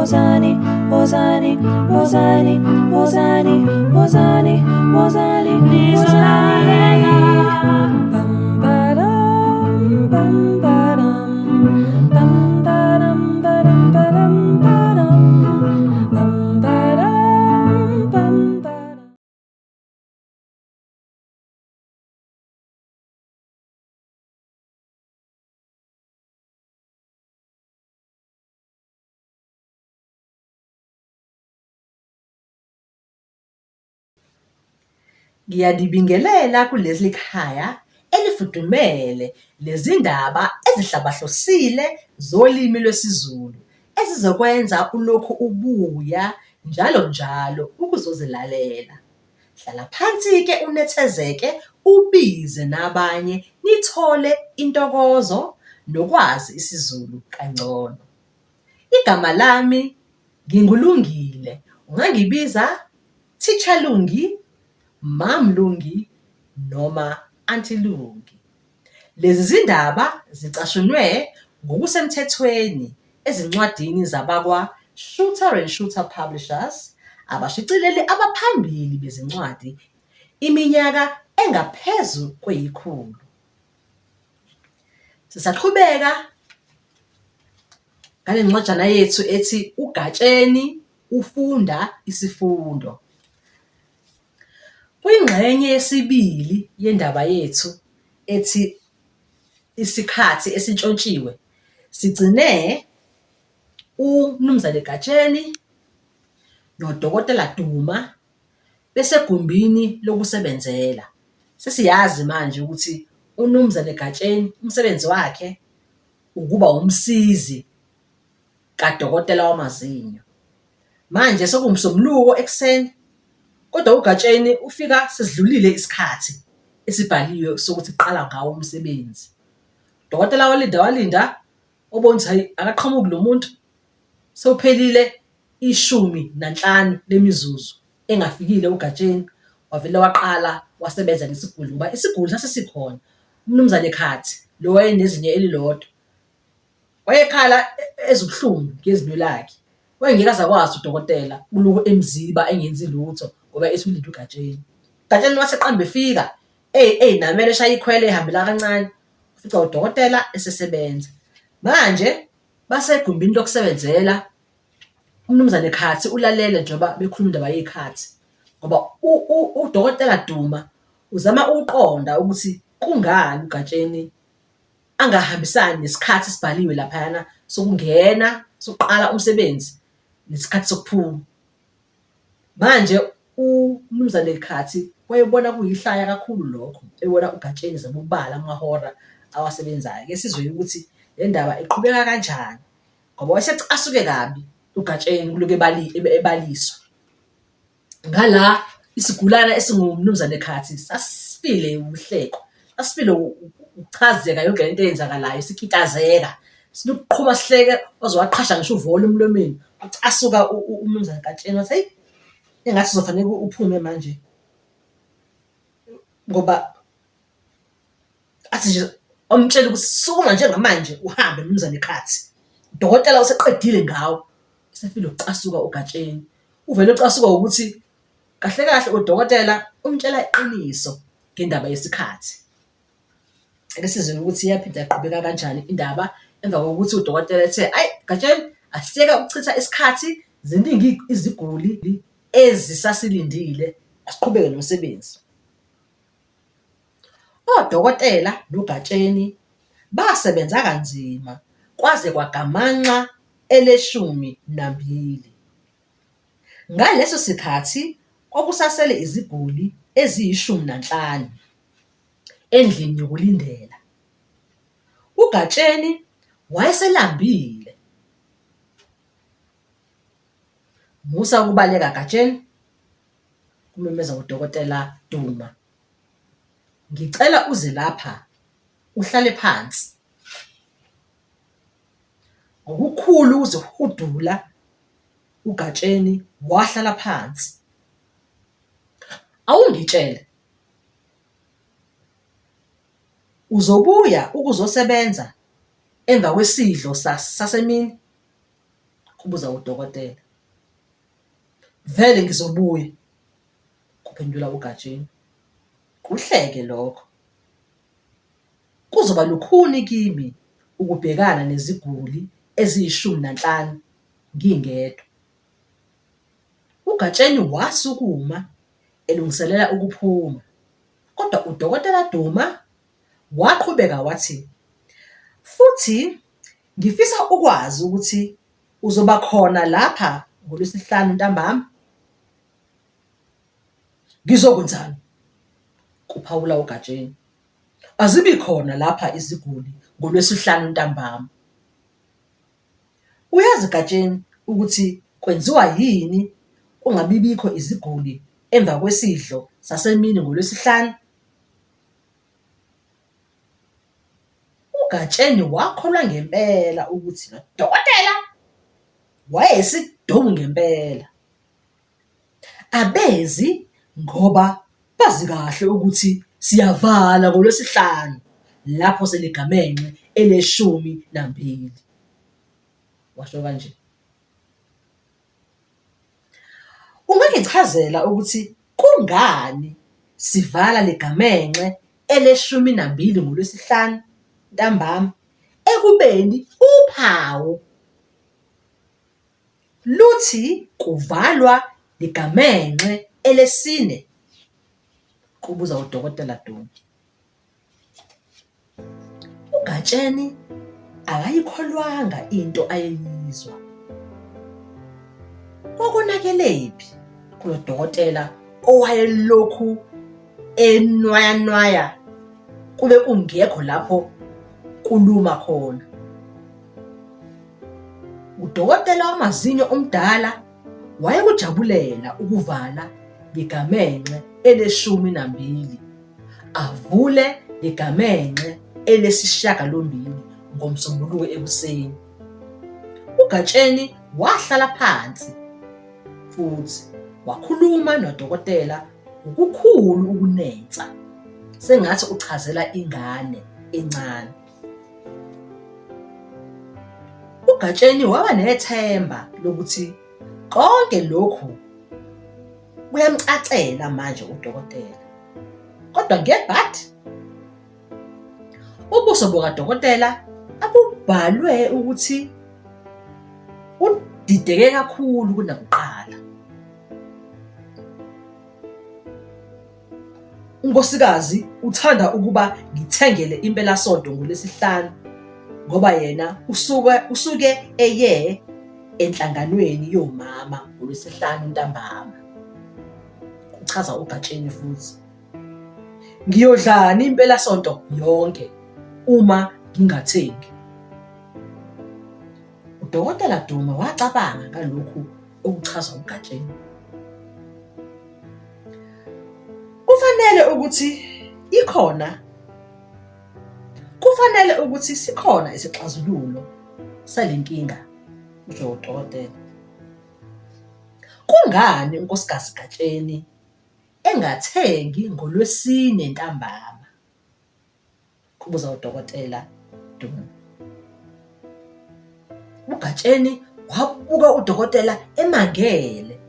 Wozani, wozani, wozani, wozani, wozani, wozani, nizolalela. Bam ba-dum, bam ba-dum, bam ba-dum, ba-dum, ba-dum, ba-dum, bam ba-dum, bam ba-dum. Ngiyalibingelela kuleli khaya elifudumele lezindaba ezihlabahlosile zolimi lwesiZulu ezizokwenza ulokhu ubuya njalo njalo ukuzozilalela. Hlala phansi-ke unethezeke ubize nabanye nithole intokozo nokwazi isiZulu kangcono. Igama lami nginguLungile, ungangibiza Teacher Lungi, Mam Lungi noma Aunty Lungi. Lezi zindaba zicashunwe ngokusemthethweni ezincwadini zabakwa-Shuter and Shooter Publishers, abashicileli abaphambili bezincwadi iminyaka engaphezu kweyikhulu. Sisaqhubeka ngale ncwajana yethu ethi uGatsheni ufunda isifundo. Kwingxenye yesibili yendaba yethu ethi isikhathi esintshontshiwe, sigcine uMnumzane Gatsheni noDokotela Duma besegumbini lokusebenzela. Sesiyazi manje ukuthi uMnumzane Gatsheni umsebenzi wakhe ukuba umsizi kadokotela wamazinyo. Manje sekuwuMsombuluko ekuseni, kodwa uGatsheni ufika sesidlulile isikhathi esibhaliwe sokuthi kuqala ngawo umsebenzi. Udokotela walinda walinda, wabona ukuthi hhayi akaqhamuki lo muntu, sewuphelile 15 lemizuzu engafikile uGatsheni, wavele waqala wasebenza nesiguli ngoba isiguli sasesikhona. UMnumzane Khathi lo owayenezinyo elilodwa wayekhala ezubuhlungu ngezinyo lakhe. Wayengeke aze akwazi udokotela ukulokhu emziba engenzi lutho ngoba ethi ulinde uGatsheni. UGatsheni wase eqamba efika ey'namela eshaya ikhwelo ey'hambela kancane, wafica udokotela esesebenza. Manje basegumbini lokusebenzela, uMnumzane Khathi ulalele njengoba bekhuluma indaba yey'khathi ngoba uDokotela Duma uzama ukuqonda ukuthi kungani uGatsheni angahambisani nesikhathi esibhaliwe laphayana sokungena, sokuqala umsebenzi nesikhathi sokuphuma. Manje uMnumzane Khathi wayebona kuyihlaya kakhulu lokho, ebona uGatsheni ezama ukubala amahora awasebenzayo. Ake sizwe-ke ukuthi le ndaba iqhubeka kanjani ngoba wayesecasuke kabi uGatsheni kulokhu ebaliswa. Ngala isigulane esinguMnumzane Khathi sasifile wuhleko, sasifile ukuchazeka yonke lento eyenzakalayo sikitazeka. Silokuqhuma sihleke waze waqhasha ngisho uvolo emlomeni. Wacasuka uMnumzane Gatsheni wathi, hheyi engathi uzofanele uphume manje ngoba athi nje wamtshela ukuthi sukuma njengamanje uhambe Mnumzane Khathi, udokotela useqedile ngawe. Esefile ukucasuka uGatsheni. Uvele ucasuka ukuthi kahle kahle udokotela umtshela iqiniso ngendaba yesikhathi. Ake sizwe ukuthi yaphinda yaqhubeka kanjani indaba emva kokuthi udokotela ethe, ayi Gatsheni asiyeke ukuchitha isikhathi, ziningi iziguli ezisasilindile, asiqhubeke nomsebenzi. Odokotela noGatsheni basebenza kanzima kwaze kwagamanxa ele-12. Ngaleso sikhathi kwakusasele iziguli eziyi-15 endlini yokulindela. UGatsheni wayeselambile. Musa ukubaleka Gatsheni, kumemeza uDokotela Duma. Ngicela uze lapha uhlale phansi. Ngokukhulu ukuzihudula uGatsheni wahlala phansi. Awungitshele, uzobuya ukuzosebenza emva kwesidlo sasemini? Kubuza udokotela. Vele ngizobuya, kuphendula uGatsheni. Kuhle-ke lokho. Kuzoba lukhuni kimi ukubhekana neziguli eziyi-15 ngingedwa. UGatsheni wasukuma elungiselela ukuphuma, kodwa uDokotela Duma waqhubeka wathi, "Futhi ngifisa ukwazi ukuthi uzoba khona lapha ngoLwesihlanu ntambama?" "Ngizokwenzani?" kuphawula uGatsheni. "Azibi khona lapha iziguli ngoLwesihlanu ntambama." Uyazi Gatsheni ukuthi kwenziwa yini kungabibikho iziguli emva kwesidlo sasemini ngoLwesihlanu? UGatsheni wakholwa ngempela ukuthi lo dokotela wayeyisidomu ngempela. Abezi ngoba bazi kahle ukuthi siyavala ngoLwesihlanu lapho seligamenxe eleshumi nambili, washo kanje. Ungangichazela ukuthi kungani sivala ligamenxe eleshumi nambili ngoLwesihlanu ntambama ekubeni uphawu luthi kuvalwa ligamenxe elesine? Kubuza uDokotela Duma. UGatsheni akayikholwanga into ayeyizwa. Kwakonakelephi kulo dokotela owayelokhu enwayanwaya kube kungekho lapho kuluma khona? Udokotela wamazinyo omdala wayekujabulela ukuvala ligamenxe eleshumi nambili avule ligamenxe elesishiyagalombili ngoMsombuluko ekuseni. UGatsheni wahlala phansi futhi wakhuluma nodokotela ngokukhulu ukunensa, sengathi uchazela ingane encane. UGatsheni waba nethemba lokuthi konke lokhu kuyamcacela manje udokotela. Kodwa ngebhadi, ubuso bukadokotela abubhalwe ukuthi udideke kakhulu kunakuqala. Unkosikazi uthanda ukuba ngithengele impelasonto ngoLwesihlanu ngoba yena usuke eye enhlanganweni yomama ngoLwesihlanu ntambama, kuchaza uGatsheni futhi. Ngiyodlani impelasonto yonke uma ngingathengi? UDokotela Duma wacabanga ngalokhu okuchazwa uGatsheni. Kufanele ukuthi ikhona Kufanele ukuthi sikhona isixazululo sale nkinga, kusho udokotela. Kungani uNkosikazi Gatsheni engathengi ngoLwesine ntambama? Kubuza uDokotela Duma. UGatsheni wabuka udokotela emangele.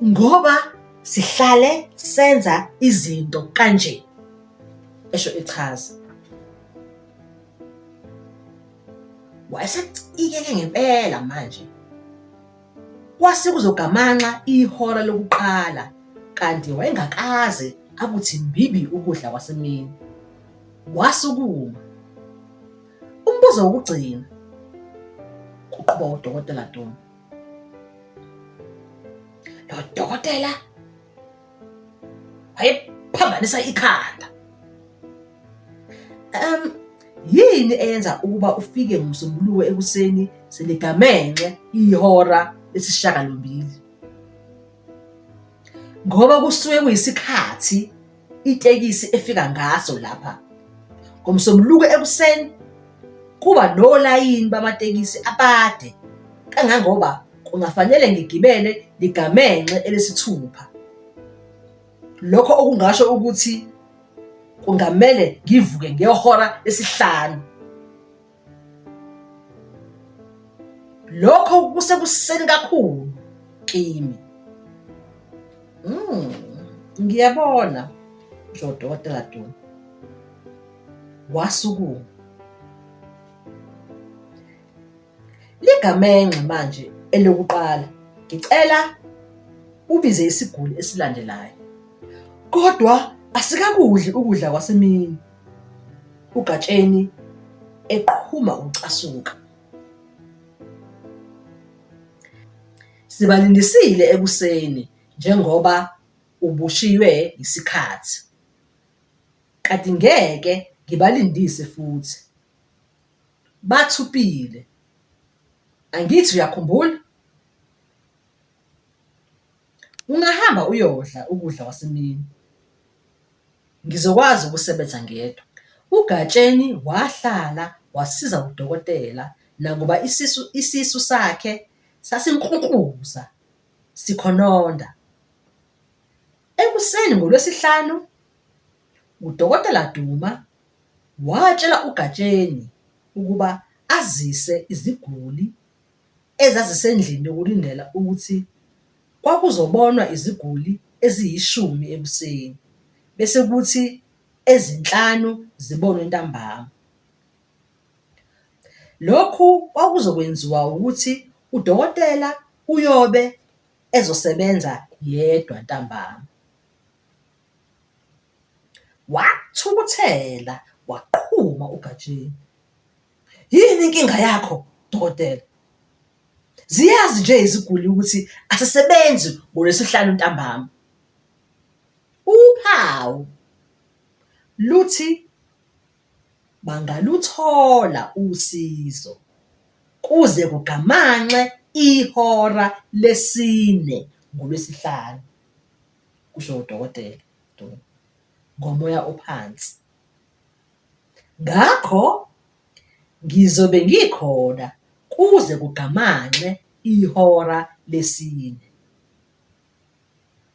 Ngoba sihlale senza izinto kanje, esho echaza. Wayesecikeke ngempela manje. Kwase kuzogamanxa ihora lokuqala kanti wayengakaze akuthi mbibi ukudla kwasemini. Wasukuma. Umbuzo wokugcina, kuqhuba uDokotela Duma. Lo dokotela wayephambanisa ikhanda. Yini eyenza ukuba ufike ngoMsombuluko ekuseni seligamenxe ihora lesishiyagalombili? Ngoba kusuke kuyisikhathi itekisi efika ngaso lapha. NgoMsombuluko ekuseni kuba nolayini bamatekisi abade kangangoba kungafanele ngigibele ligamenxe elesithupha. Lokho okungasho ukuthi kungamele ngivuke ngehora lesihlanu. Lokho kusekuseni kakhulu kimi. Ngiyabona, kusho uDokotela Duma. Wasukuma. Ligamenxe manje elokuqala, ngicela ubize isiguli esilandelayo. Kodwa asikakudli ukudla kwasemini, uGatsheni eqhuma ukucasuka. Sibalindisile ekuseni njengoba ubushiywe yisikhathi. Kanti ngeke ngibalindise futhi. Bathupile. Angithi uyakhumbula? Ungahamba uyodla ukudla kwasemini. Ngizokwazi ukusebenza ngedwa. UGatsheni wahlala wasiza udokotela nakuba isisu sakhe sasinkrunkruza sikhononda. Ekuseni ngoLwesihlanu, uDokotela Duma watshela uGatsheni ukuba azise iziguli ezazisendlini yokulindela ukuthi kwakuzobonwa iziguli eziyishumi ekuseni bese kuthi ezinhlanu zibonwe ntambama. Lokhu kwakuzokwenziwa ukuthi udokotela uyobe ezosebenza yedwa ntambama. Wathukuthela waqhuma uGatsheni. Yini inkinga yakho dokotela? Ziyazi nje iziguli ukuthi asisebenzi ngoLwesihlanu ntambama. Uphawu luthi bangaluthola usizo kuze kugamanxe ihora lesine ngoLwesihlanu, kusho uDokotela Duma ngomoya ophansi. Ngakho ngizobe ngikhona kuze kugamanxe ihora lesine.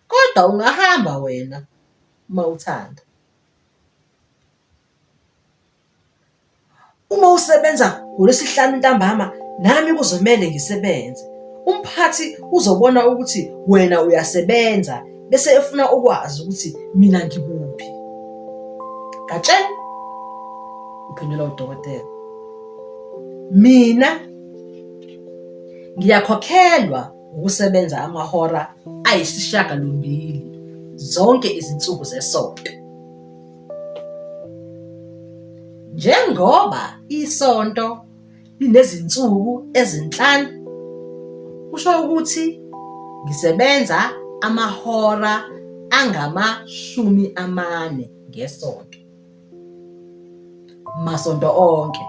Kodwa ungahamba wena uma uthanda. Uma usebenza ngoLwesihlanu ntambama nami kuzomele ngisebenze. Umphathi uzobona ukuthi wena uyasebenza bese efuna ukwazi ukuthi mina ngikuphi. Gatsheni, uphendula udokotela. Mina ngiyakhokhelwa ukusebenza amahora ayisishiyagalombili zonke izinsuku zesonto. Njengoba isonto linezinsuku ezinhlanu, kusho ukuthi ngisebenza amahora angama-40 ngesonto, masonto onke.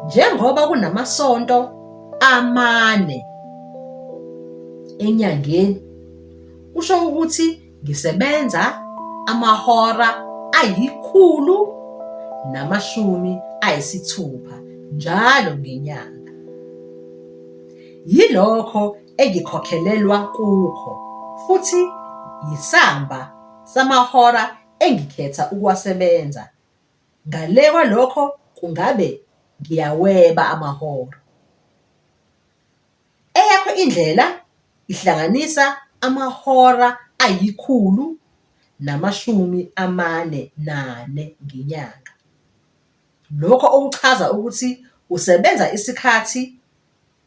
Njengoba kunamasonto amane enyangeni, kusho ukuthi ngisebenza amahora ayi-160 njalo ngenyanga. Yilokho engikhokhelelwa kukho futhi yisamba samahora engikhetha ukuwasebenza, ngale kwalokho kungabe ngiyaweba amahora. Eyakho indlela ihlanganisa amahora ayi-144 ngenyanga. Lokho okuchaza ukuthi usebenza isikhathi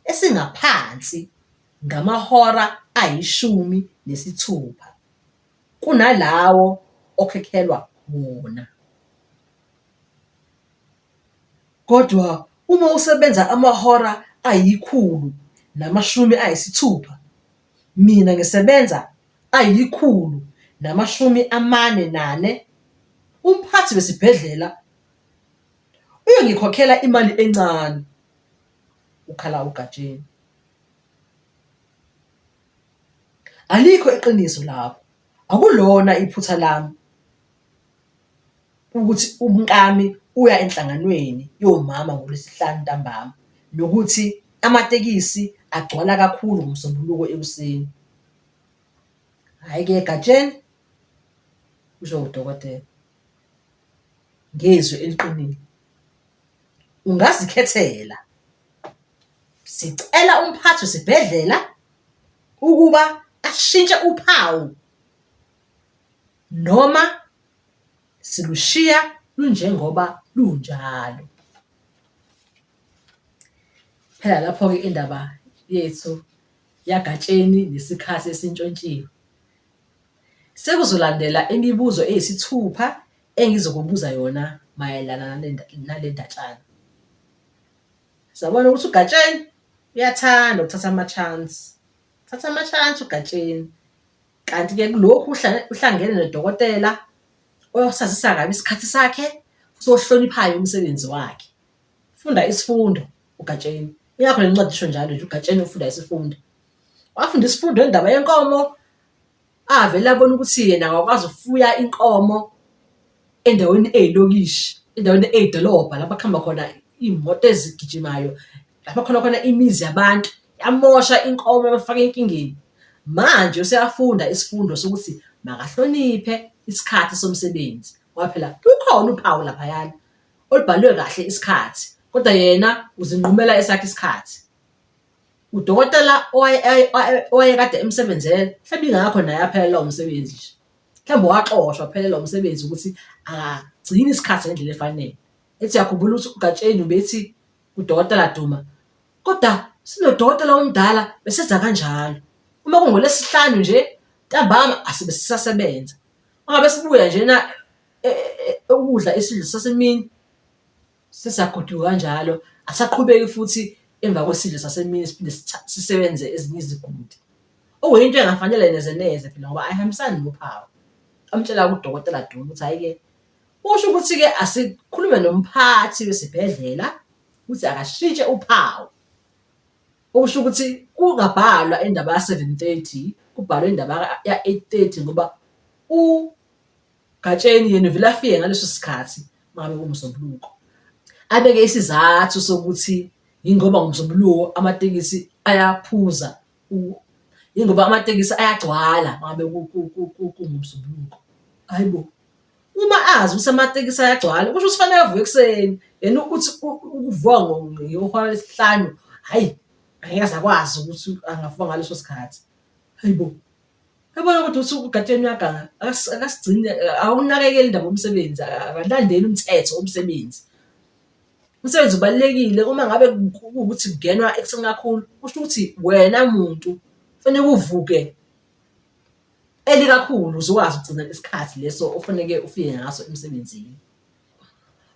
esingaphansi ngamahora ayi-16 kunalawo okhokhelwa wona. Kodwa uma usebenza amahora ayi-160, mina ngisebenza ayi-144, umphathi wesibhedlela uyongikhokhela imali encane, kukhala uGatsheni. Alikho iqiniso lapho, akulona iphutha lami. Ukuthi umkami uya enhlanganweni yomama ngoLwesihlanu ntambama nokuthi amatekisi agcwala kakhulu ngoMsombuluko ekuseni. Hhayi-ke Gatsheni, kusho udokotela ngezwi eliqinile, ungazikhethela. Sicela umphathi wesibhedlela ukuba ashintshe uphawu noma silushiya lunjengoba lunjalo. Phela lapho-ke indaba yethu yaGatsheni nesikhathi esintshontshiwe. Sekuzolandela imibuzo eyisithupha engizokubuza yona mayelana nale ndatshana. Siyabona ukuthi uGatsheni uyathanda ukuthatha ama-chance, uthatha ama-chance uGatsheni. Kanti-ke kulokhu uhlangene nodokotela osazisa kabi isikhathi sakhe, futhi owuhloniphayo umsebenzi wakhe. Funda isifundo uGatsheni, yingakho le ncwadi isho njalo nje uGatsheni ufunda isifundo. Wafunda isifundo ngendaba yenkomo, avele abona ukuthi yena angakwazi ukufuya inkomo endaweni eyilokishi, endaweni eyidolobha lapho kuhamba khona iy'moto ezigijimayo, lapho khona khona imizi yabantu. Yamosha inkomo yamfaka enkingeni. Manje useyafunda isifundo sokuthi makahloniphe isikhathi somsebenzi ngoba phela lukhona uphawu laphayana olubhalwe kahle isikhathi, kodwa yena uzinqumela esakhe isikhathi. Udokotela owayekade emsebenzela mhlawumbe ingakho naye aphelelwa umsebenzi nje. Mhlawumbe waxoshwa waphelelwa umsebenzi ukuthi akagcini isikhathi ngendlela efanele. Ethi uyakhumbula ukuthi uGatsheni ubethi kuDokotela Duma, kodwa sinodokotela omdala besenza kanjalo. Uma kungoLwesihlanu nje ntambama asibe sisasebenza. Uma ngabe sibuya njena ukudla isidlo sasemini Sesiyagoduka kanjalo, asaqhubeki futhi emva kwesidlo sasemini siphinde sisebenze ezinye iziguli. Okuyinto engafanele neze neze phela ngoba ayihambisani nophawu. Amtshela-ke uDokotela Duma ukuthi hhayi-ke, kusho ukuthi-ke asikhulume nomphathi wesibhedlela ukuthi akashintshe uphawu. Okusho ukuthi kungabhalwa indaba ya-seven 30, kubhalwe indaba ya-eight 30 ngoba Gatsheni yena uvele afike ngaleso sikhathi uma ngabe kuwuMsombuluko. Abeke isizathu sokuthi yingoba ngoMsombuluko amatekisi ayaphuza, yingoba amatekisi ayagcwala uma ngabe kunguMsombuluko. Hhayi bo, uma azi ukuthi amatekisi ayagcwala kusho ukuthi kufanele avuke ekuseni, yena uthi ukuvuka ngehora lesihlanu, hhayi angeke aze akwazi ukuthi angavuka ngaleso sikhathi. Hhayi bo. Uyabona kodwa ukuthi uGatsheni uyaganga, akasigcini akawunakekeli indaba yomsebenzi, akalandeli umthetho womsebenzi. Umsebenzi ubalulekile uma ngabe kuwukuthi kungenwa ekuseni kakhulu, kusho ukuthi wena muntu kufaneke uvuke early kakhulu ukuze ukwazi ukugcina isikhathi leso ofaneke ufike ngaso emsebenzini.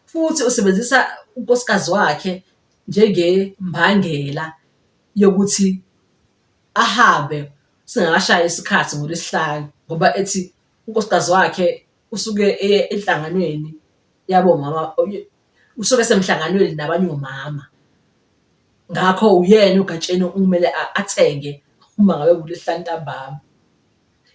Futhi usebenzisa unkosikazi wakhe njengembangela yokuthi ahambe singakashayi isikhathi ngoLwesihlanu ngoba ethi unkosikazi wakhe usuke eye enhlanganweni yabomama, usuke esemhlanganweni nabanye omama. Ngakho uyena uGatsheni okumele athenge uma ngabe kuwuLwesihlanu ntambama.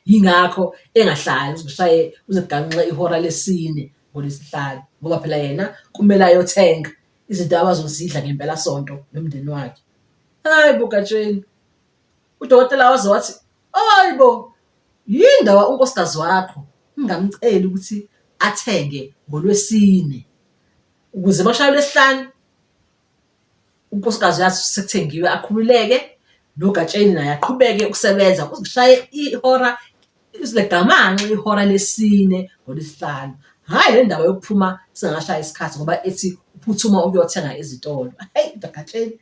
Yingakho engahlali kuze kushaye, kuze kugamanxe ihora lesine ngoLwesihlanu ngoba phela yena kumele ayothenga izinto abazozidla ngempelasonto nomndeni wakhe. Hhayi bo Gatsheni, udokotela waze wathi, hhayi bo, yini ndaba unkosikazi wakho ungamceli ukuthi athenge ngoLwesine ukuze uma kushaya uLwesihlanu unkosikazi uyazi ukuthi sekuthengiwe akhululeke, noGatsheni naye aqhubeke ukusebenza kuze kushaye ihora ligamanxe ihora lesine ngoLwesihlanu. Hhayi le ndaba yokuphuma singakashayi isikhathi ngoba ethi uphuthuma ukuyothenga ezitolo. Hhayi Gatsheni.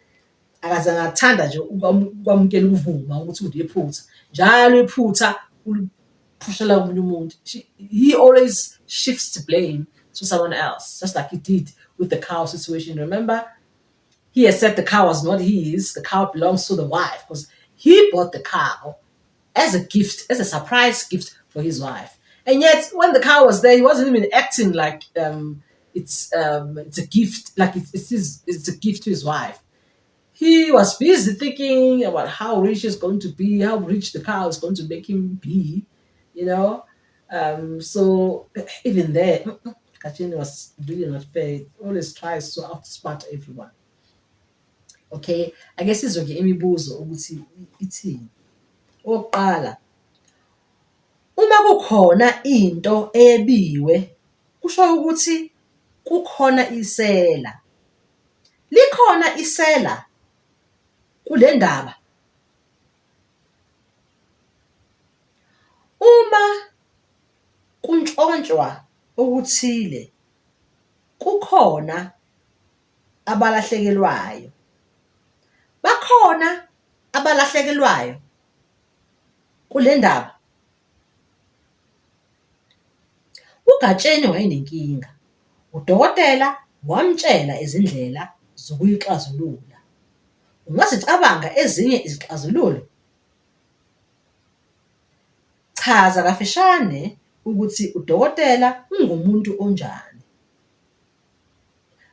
Akaze angathanda nje ukwamukela ukuvuma ukuthi unephutha. Njalo iphutha uliphushela komunye umuntu. He always shifts the blame to someone else, just like he did with the cow situation. Remember, he has said the cow was not his, the cow belongs to the wife because he bought the cow as a gift, as a surprise gift for his wife. And yet, when the cow was there, he wasn't even acting like it's a gift, like it's a gift to his wife. He was busy thinking about how rich he's going to be, how rich the cow is going to make him be. So even there, Gatsheni was really not fair. He always tries to outsmart everyone. Okay, ake sizwe-ke imibuzo ukuthi ithini. Okokuqala, uma kukhona into eyebiwe kusho ukuthi kukhona isela. Likhona isela? kule ndaba? Uma kuntshontshwa okuthile kukhona abalahlekelwayo. Bakhona abalahlekelwayo kule ndaba? UGatsheni wayenenkinga, udokotela wamtshela izindlela zokuyixazulula. Ungazicabanga ezinye izixazululo? Chaza kafishane ukuthi udokotela ungumuntu onjani.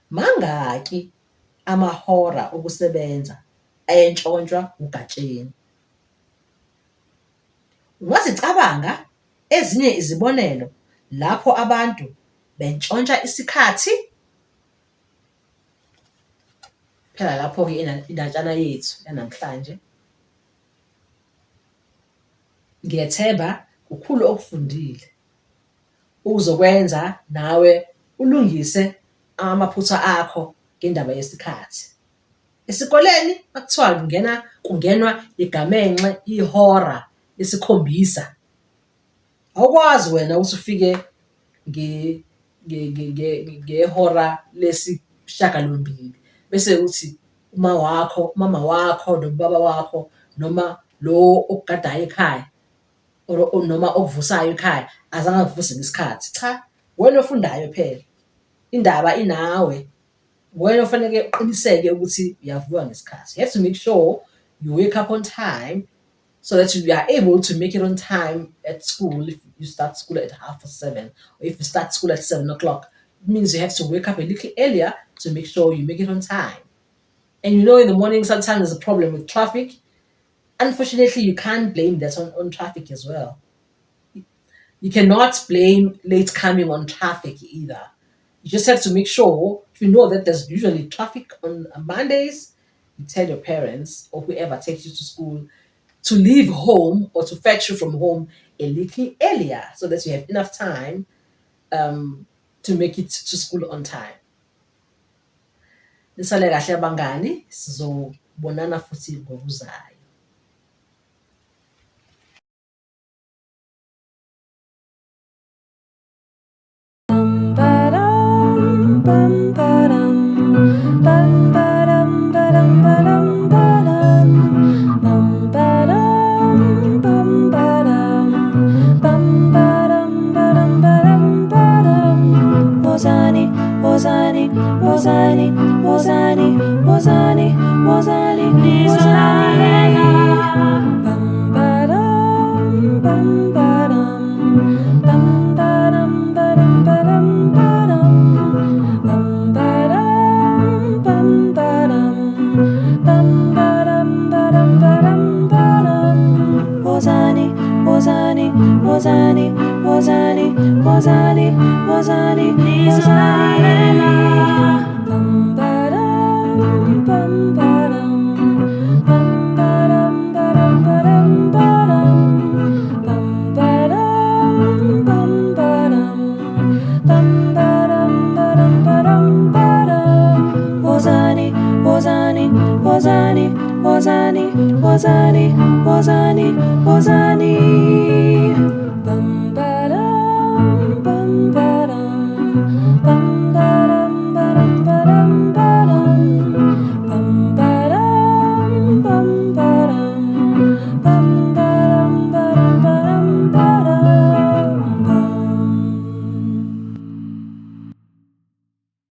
Mangaki amahora okusebenza ayentshontshwa uGatsheni? Ungazicabanga ezinye izibonelo lapho abantu bentshontsha isikhathi? Phela lapho-ke indatshana yethu yanamhlanje. Ngiyethemba kukhulu okufundile okuzokwenza nawe ulungise amaphutha akho ngendaba yesikhathi. Esikoleni uma kuthiwa kungena kungenwa igamenxe ihora lesikhombisa, awukwazi wena ukuthi ufike ngehora lesishiyagalombili bese uthi uma wakho, umama wakho nobaba wakho noma lo okugadayo ekhaya or noma okuvusayo ekhaya azange akuvuse ngesikhathi. Cha, uwena ofundayo phela, indaba inawe. Uwena ofaneke uqiniseke ukuthi uyavuka ngesikhathi. You have to make sure you wake up on time so that you are able to make it on time at school if you start school at 7:30 or if you start school at 7 o'clock. It means you have to wake up a little earlier to make sure you make it on time. And you know, in the morning, sometimes there's a problem with traffic. Unfortunately, you can't blame that on traffic as well. You cannot blame late coming on traffic either. You just have to make sure, if you know that there's usually traffic on Mondays, you tell your parents or whoever takes you to school to leave home or to fetch you from home a little earlier so that you have enough time to make it to school on time. Nisale kahle abangani, sizobonana futhi ngokuzayo. Bum ba-dum, bum ba-dum, bum ba-dum, ba-dum, ba-dum, ba-dum, bum ba-dum, bum ba-dum, bum ba-dum, ba-dum, ba-dum, ba-dum. Wozani, wozani, wozani, wozani, wozani, wozani, wozani. Bum ba-dum, bum ba-dum, bum ba-dum, ba-dum, ba-dum, ba-dum, bum ba-dum, bum ba-dum, bum ba-dum, ba-dum, ba-dum, ba-dum. Wozani, wozani, wozani, wozani, wozani, wozani, wozani. Bum ba-dum, bum ba-dum, bum ba-dum, ba-dum, ba-dum, ba-dum, bum ba-dum, bum ba-dum, bum ba-dum, ba-dum, ba-dum, ba-dum. Wozani, wozani, wozani, wozani, wozani, wozani, wozani.